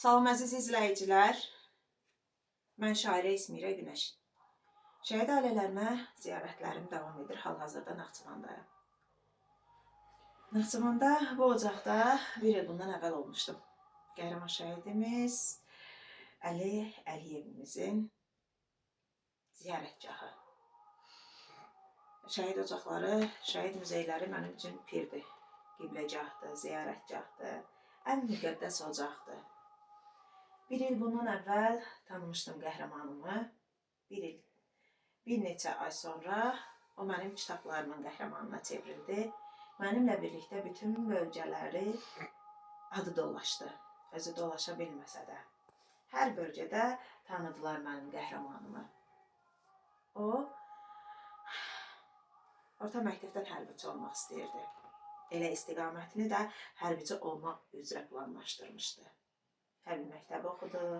Salam əziz izləyicilər. Mən şairə İsmirə Günəş. Şəhid ailələrinə ziyarətlərim davam edir. Hal-hazırda Naxçıvandayam. Naxçıvanda bu ocaqda bir il bundan əvvəl olmuşdum. Qəhrəman şəhidimiz Əli Əliyevimizin ziyarətgahı. Şəhid ocaqları, şəhid muzeyləri mənim üçün pirdir. Qibləgahdır, ziyarətgahdır, ən müqəddəs ocaqdır. Bir il bundan əvvəl tanımışdım qəhrəmanımı. Bir il, bir neçə ay sonra o mənim kitablarımın qəhrəmanına çevrildi. Mənimlə birlikdə bütün bölgələri adı dolaşdı. Özü dolaşa bilməsə də. Hər bölgədə tanıdılar mənim qəhrəmanımı. O orta məktəbdən hərbiçi olmaq istəyirdi. Elə istiqamətini də hərbiçi olmaq üzrə planlaşdırmışdı. Hərbi məktəbi oxudu.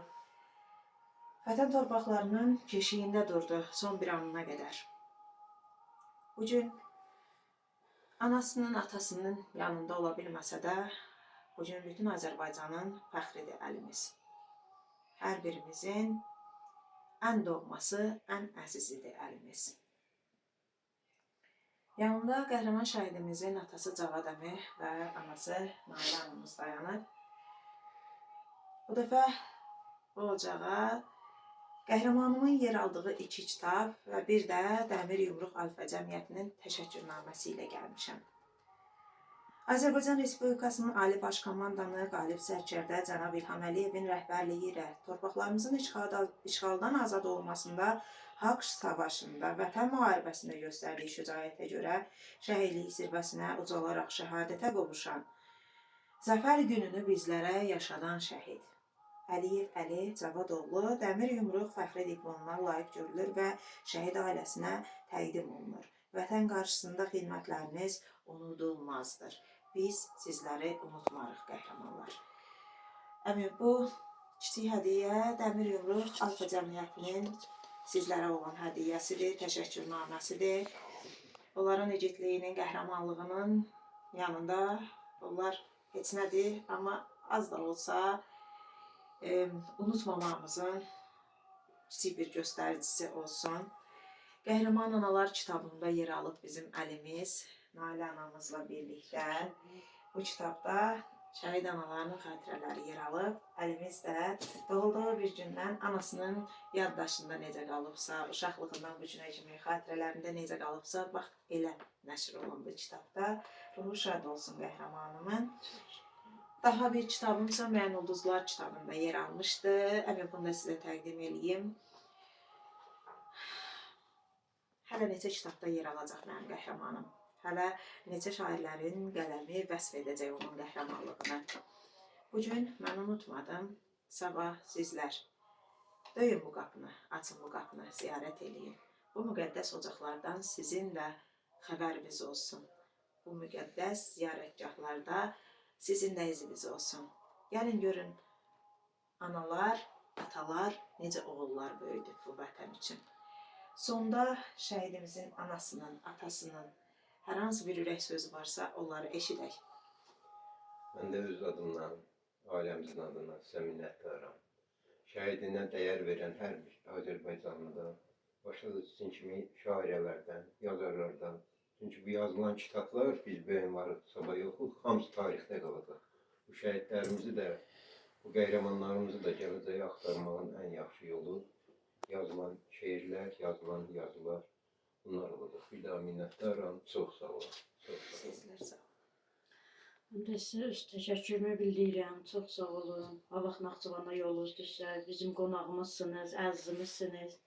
Vətən torpaqlarının keşiyində durdu son bir anına qədər. Bu gün anasının, atasının yanında ola bilməsə də, bu gün bütün Azərbaycanın fəxridir Əlimiz. Hər birimizin ən doğması, ən əzizidir Əlimiz. Yanında qəhrəman şəhidimizin atası Cavad əmi və anası Nailə anamız dayanıb. Bu dəfə bu ocağa qəhrəmanımın yer aldığı iki kitab və bir də Dəmir Yumruq Alfa Cəmiyyətinin təşəkkürnaməsi ilə gəlmişəm. Azərbaycan Respublikasının Ali Baş Komandanı Qalib Sərkərdə cənab İlham Əliyevin rəhbərliyi ilə torpaqlarımızın işğaldan azad olunmasında, haqq savaşında, vətən müharibəsində göstərdiyi şücaətə görə şəhidlik zirvəsinə ucalaraq şəhadətə qovuşan, zəfər gününü bizlərə yaşadan şəhid Əliyev Əli Cavadoğlu Dəmir Yumruq fəxri diplomuna layiq görülür və şəhid ailəsinə təqdim olunur. Vətən qarşısında xidmətləriniz unudulmazdır. Biz sizləri unutmarıq, qəhrəmanlar. Əmi, bu kiçik hədiyyə Dəmir Yumruq Alfa Cəmiyyətinin sizlərə olan hədiyyəsidir, təşəkkürnaməsidir. Onların igidliyinin, qəhrəmanlığının yanında onlar heç nədir, amma az da olsa unutmamağımızın kiçik bir göstəricisi olsun. Qəhrəman Analar kitabında yer alıb bizim Əlimiz, Nailə anamızla birlikdə. Bu kitabda şəhid analarının xatirələri yer alıb. Əlimiz də doğulduğu bir gündən anasının yaddaşında necə qalıbsa, uşaqlığından bu günə kimi xatirələrində necə qalıbsa, bax elə nəşr olundu kitabda. Ruhu şad olsun qəhrəmanımın. Daha bir kitabım Sönməyən Ulduzlar kitabında yer almışdı. Əmi, bunu da sizə təqdim eləyim. Hələ neçə kitabda yer alacaq mənim qəhrəmanım. Hələ neçə şairlərin qələmi vəsf edəcək onun qəhrəmanlığını. Bu gün mən unutmadım. Sabah sizlər döyün bu qapını, açın bu qapını, ziyarət eləyin. Bu müqəddəs ocaqlardan sizin də xəbəriniz olsun. Bu müqəddəs ziyarətgahlarda sizin də iziniz olsun. Gəlin görün analar, atalar necə oğullar böyüdüb bu vətən üçün. Sonda şəhidimizin anasının, atasının hər hansı bir ürək sözü varsa, onları eşidək. Mən də öz adımdan, ailəmizin adından sizə minnətdaram. Şəhidinə dəyər verən hər bir Azərbaycanlıdan, başta da sizin kimi şairələrdən, yazarlardan. Çünki bu yazılan kitablar biz bu gün varıq, sabah yoxuq, hamısı tarixdə qalacaq. Bu şəhidlərimizi də, bu qəhrəmanlarımızı da gələcəyə axtarmağın ən yaxşı yolu yazılan şeirlər, yazılan yazılar bunlar olacaq. Bir daha minnətdaram. Çox sağ olun. Çox sağ olun. Sizlər sağ olun. Mən də sizə öz təşəkkürümü bildirirəm. Çox sağ olun. Allah Naxçıvana yolunuz düşsə, bizim qonağımızsınız, əzizimizsiniz.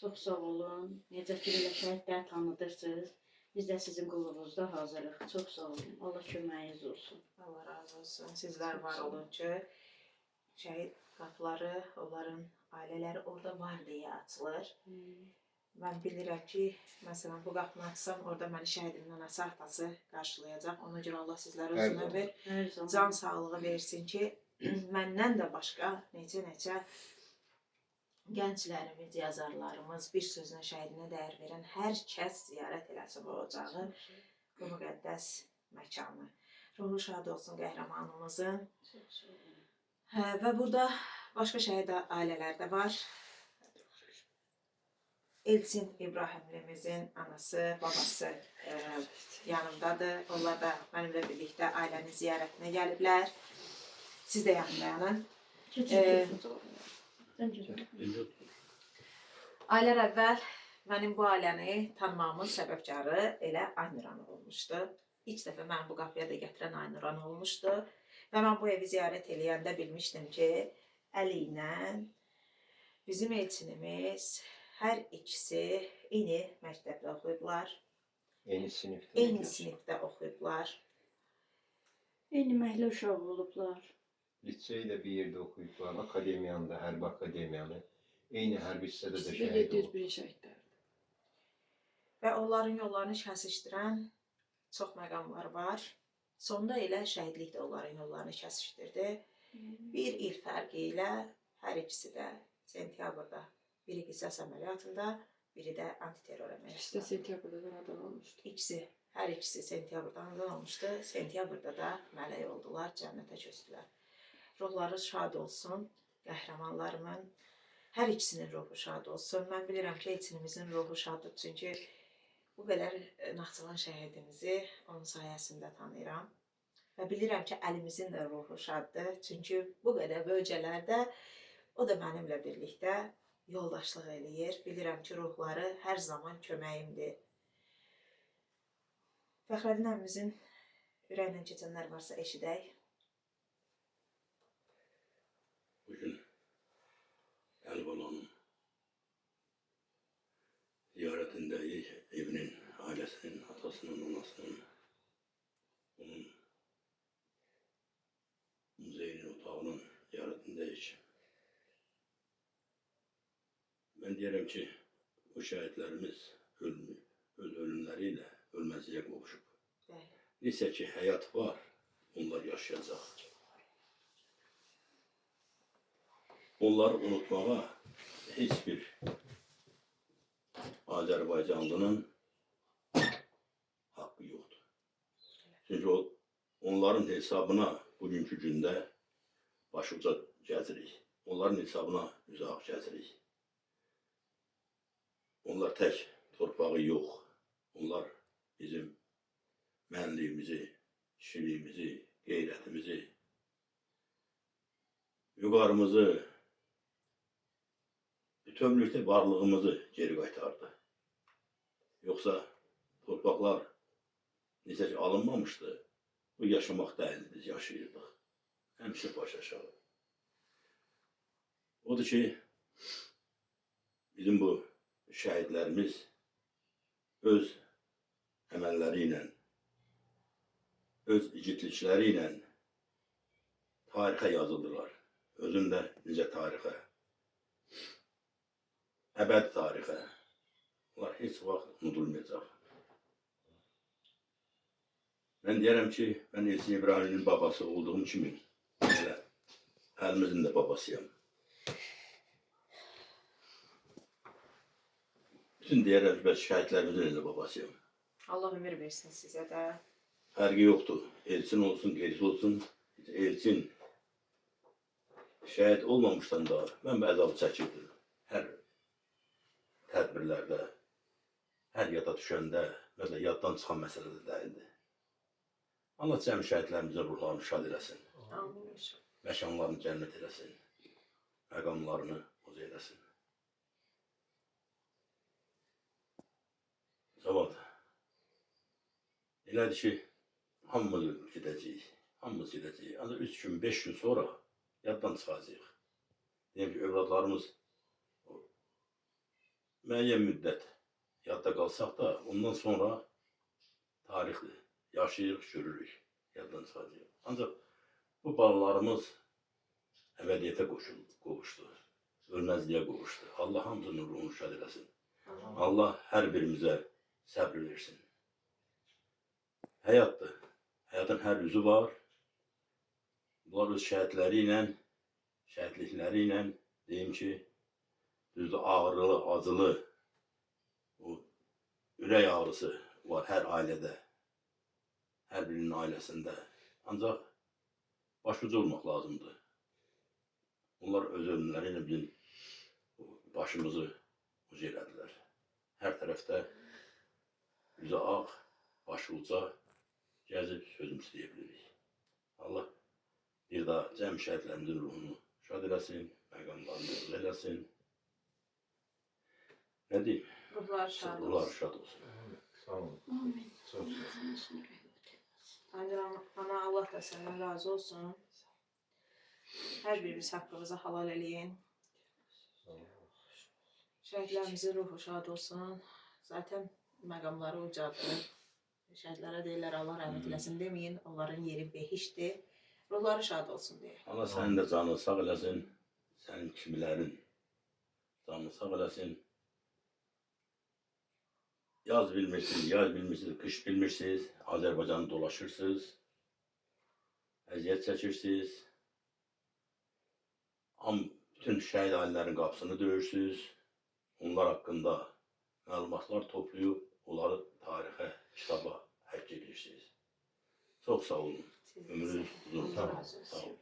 Çox sağ olun. Necə ki belə şəhidləri tanıdırsınız. Biz də sizin qulluğunuzda hazırıq. Çox sağ olun. Allah köməyiniz olsun. Allah razı olsun. Sizlər var olun ki, şəhid qapıları, onların ailələri orada var deyə açılır. Mən bilirəm ki, məsələn, bu qapını açsam, orada məni şəhidimin anası, atası qarşılayacaq. Ona görə Allah sizlərə Hər uzun zaman. ömür, Hər zaman. can sağlığı versin ki, məndən də başqa neçə-neçə gənclərimiz, yazarlarımız, bir sözünə şəhidinə dəyər verən hər kəs ziyarət eləsin bu ocağı, bu müqəddəs məkanı. Ruhu şad olsun qəhrəmanımızın. Çox sağ olun. Hə, və burada başqa şəhid ailələr də var. Elçin İbrahimlimizin anası, babası yanımdadır. Onlar da mənimlə birlikdə ailənin ziyarətinə gəliblər. Siz də yaxın dayanın. Sən geç. Aylar əvvəl mənim bu ailəni tanımağımın səbəbkarı elə Aynur Hanım olmuşdu. İlk dəfə məni bu qapıya da gətirən Aynur Hanım olmuşdu. Və mən bu evi ziyarət eləyəndə bilmişdim ki, Əli ilə bizim Elçinimiz hər ikisi eyni məktəbdə oxuyublar, Eyni sinifdə. eyni sinifdə oxuyublar. Eyni məhəllə uşağı olublar. Liseydə bir yerdə oxuyublar, akademiyanı da, hərbi akademiyanı. Eyni hərbi hissədə də İkisi də şəhid olub. 701 şəhidlərdir. Və onların yollarını kəsişdirən çox məqamlar var. Sonda elə şəhidlik də onların yollarını kəsişdirdi. Bir il fərqi ilə hər ikisi də sentyabrda, biri qisas əməliyyatında, biri də antiterror İkisi də əməliyyatında. sentyabrda anadan olmuşdu. İkisi, hər ikisi sentyabrda anadan olmuşdu. Sentyabrda da mələk oldular, cənnətə köçdülər. Ruhları şad olsun, qəhrəmanlarımın. Hər ikisinin ruhu şad olsun. Mən bilirəm ki, Elçinimizin ruhu şaddır. Çünki bu qədər Naxçıvan şəhidimizi onun sayəsində tanıyıram. Və bilirəm ki, əlimizin də ruhu şaddır. Çünki bu qədər bölgələrdə o da mənimlə birlikdə yoldaşlıq eləyir. Bilirəm ki, ruhları hər zaman köməyimdir. Fəxrəddin əmimizin ürəyindən keçənlər varsa eşidək. Bugün Əlbalanın ziyaretindəyik. Evinin, ailesinin, atasının, anasının, onun muzeyinin, otağının ziyaretindəyik. Mən deyirəm ki, bu şəhidlərimiz ölməyib, öz ölümləri ilə ölməzliyə qovuşub. Bəli. Necə ki, həyat var, onlar yaşayacaq. Onları unutmağa heç bir Azərbaycanlının haqqı yoxdur. Çünki onların hesabına bugünkü gündə başuca gəzirik. Onların hesabına üzaq gəzirik. Onlar tək torpağı yox. Onlar bizim mənliyimizi, kişiliyimizi, qeyrətimizi, vüqarımızı, bütövlükdə varlığımızı geri qaytardı. Yoxsa torpaqlar necə ki alınmamışdı, bu yaşamaq deyildi, biz yaşayırdıq. Həmişə baş aşağı. Odur ki, bizim bu şəhidlərimiz öz əməlləri ilə, öz igidlikləri ilə tarixə yazıldılar. Özüm də necə tarixə, əbədi tarixə. Onlar heç vaxt unudulmayacaq. Mən deyərəm ki, mən Elçin İbrahimlinin babası olduğum kimi elə əlimizin də babasıyam. Bütün deyərəm ki, bəs şəhidlərimizin də babasıyam. Allah ömür versin sizə də. Fərqi yoxdur. Elçin olsun, qeyrisi olsun. Elçin şəhid olmamışdan da mən bu əzabı çəkirdim. Hər tədbirlərdə, hər yada düşəndə, məsələn, yaddan çıxan məsələ də deyildi. Allah cəmi şəhidlərimizin ruhlarını şad eləsin. Amin. İnşallah. Məkanlarını cənnət eləsin. Məqamlarını uz eləsin. Cavad, elədir ki, hamımız gedəcəyik. Hamımız gedəcəyik. Ancaq 3 gün, 5 gün sonra yaddan çıxacağıq. Deyim ki, övladlarımız müəyyən müddət yadda qalsaq da, ondan sonra tarixdir. Yaşayırıq, görürük, yaddan çıxacağıq. Ancaq bu balalarımız əbədiyyətə qovuşdu, ölməzliyə qovuşdu. Allah hamısının ruhunu şad eləsin. Allah hər birimizə səbr versin. Həyatdır. Həyatın hər üzü var. Bunlar öz şəhidləri ilə, şəhidlikləri ilə deyim ki, düzdür, ağrılı, acılı, o ürək ağrısı var hər ailədə, hər birinin ailəsində. Ancaq başucu olmaq lazımdır. Onlar öz ölümləri ilə bizim başımızı uca elədilər. Hər tərəfdə üzü ağ, başı uca gəzib sözümüzü deyə bilirik. Allah bir daha cəm şəhidlərimizin ruhunu şad eləsin, məqamlarını uca eləsin. Nə deyim? Ruhlar şad Ruhlar olsun. şad olsun. Sağ olun. Amin. Çox sağ olun. Aynur ana Allah da səndən razı olsun. Hər biriniz haqqınızı halal eləyin. Sağ olun. Şəhidlərimizin ruhu şad olsun. Zaten məqamları ucadır. Şəhidlərə deyirlər Allah rəhmət eləsin deməyin. Onların yeri behiştdir. Ruhları şad olsun deyə. Allah sənin də canını sağ eləsin, sənin kimilərin canını sağ eləsin. Yaz bilmirsiniz, yay bilmirsiniz, qış bilmirsiniz, Azərbaycanı dolaşırsınız, əziyyət çəkirsiniz. Bütün şəhid ailələrin qapısını döyürsünüz. Onlar haqqında məlumatlar toplayıb, onları tarixə, kitaba həkk edirsiniz. Çox sağ olun. Ömrünüz uzun olsun. Sağ olun. Sağ olun.